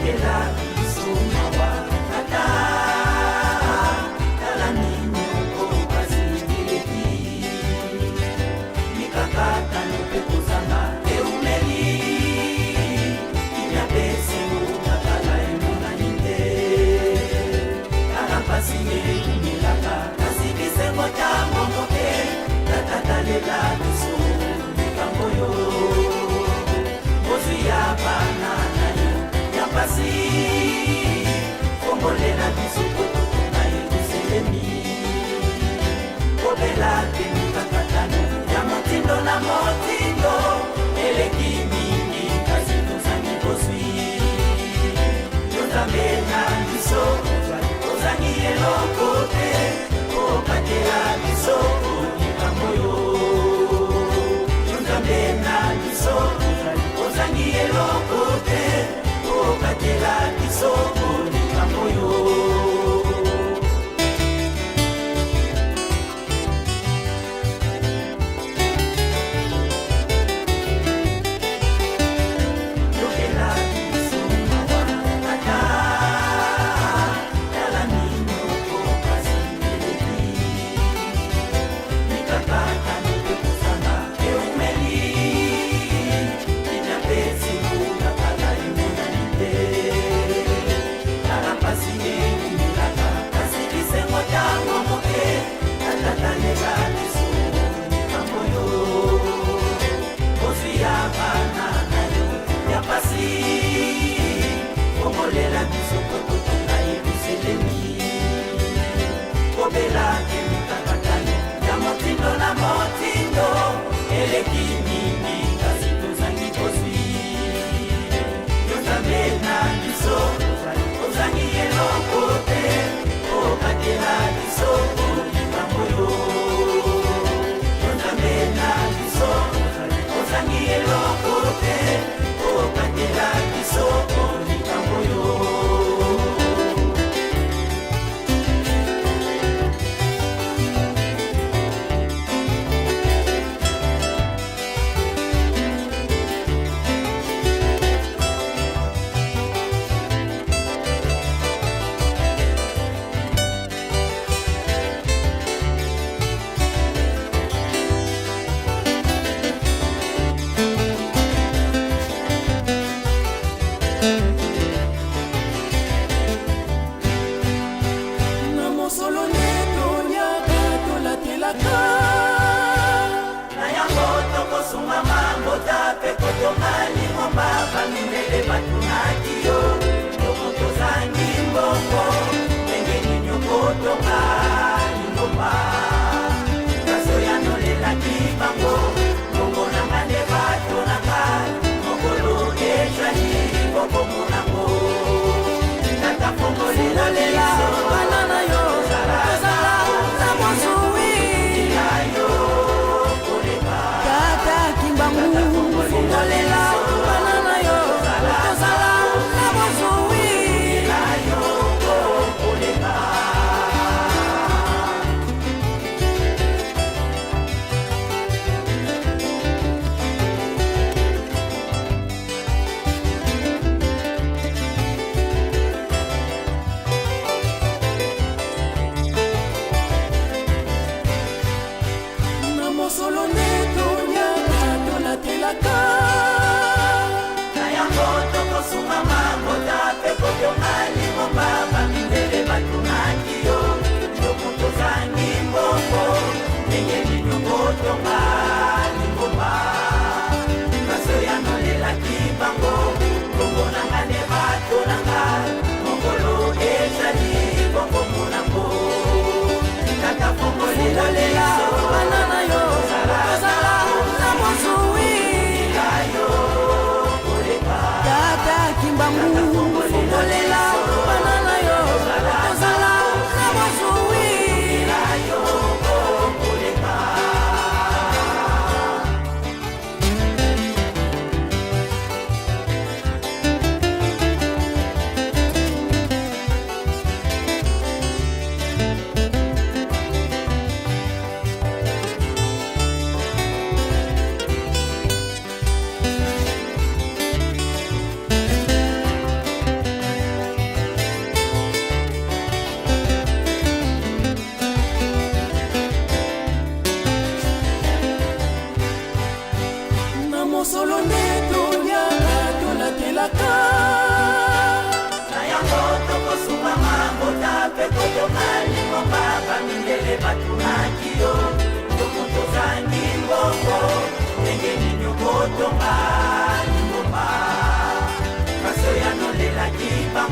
Yokela biso mawa tata, tala minyoko pasi eleki, mikakatano mpe kozanga eumeli, kimia mpe esengo na kala emonani te. Tala mpasi eumelaka, kasi bisengo ntango moke. Tata, talela biso likambo yo bozwi ya bana na yo ya mpasi, kombolela biso po totonga Yerusalemi. Kobela mpe mikakatano ya motindo na motindo eleki mingi, kasi tozangi bozwi. Yo Nzambe na biso, ozangi eloko te, okatela biso likambo yo. Yo Nzambe na biso, ozangi eloko te, okatela biso likambo yo. Yokela biso mawa tata, tala minyoko pasi eleki, mikakatano mpe kozanga eumeli, kimia mpe esengo na kala emonani te. Tala mpasi eumelaka, kasi bisengo ntango moke. Tata, talela biso likambo yo bozwi ya bana na yo ya pasi, kombolela biso po totonga Yerusalemi. Kobela mpe mikakatano ya motindo na motindo eleki mingi, kasi tozangi bozwi. Yo Nzambe na biso, ozangi eloko te, okatela biso likambo yo. Yo Nzambe na biso, ozangi eloko te, okatela biso likambo yo. Na mosolo nde toliaka, tolatelaka. Na yango tokosunga mabota mpe kotonga lingomba. Bamindele batunaki yo, yo moto ozangi mbongo, ndenge nini okotonga lingomba? Kasi oyanolelaki bango: mbongo na nga nde batonaka, mokolo ezali bokomonango. Tata, fongolela Fungolela biso bana na yo, tozala na bozwi. Yo koleka. Tata Kimbangu, fungolela bana na yo, tozala na bozwi. Yo koleka. Na mosolo nde toliaka, tolatelaka. Na yango tokosunga mabota mpe kotonga lingomba. Bamindele batunaki yo, yo moto ozangi mbongo, ndenge nini okotonga lingomba? Kasi oyanolelaki bango: mbongo na nga nde batonanga, mokolo ezali bokomonango. Tata, fongolela Fungolela biso bana na yo, tozala na bozwi. Yo koleka. Tata Kimbangu, fungolela bana na yo, tozala na bozwi. Yo koleka.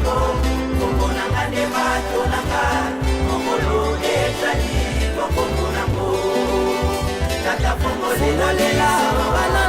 bango. Kombo na nga nde bato na nga, mokolo ezali tokomonango. Tata fongolela Fongolela biso. Bana.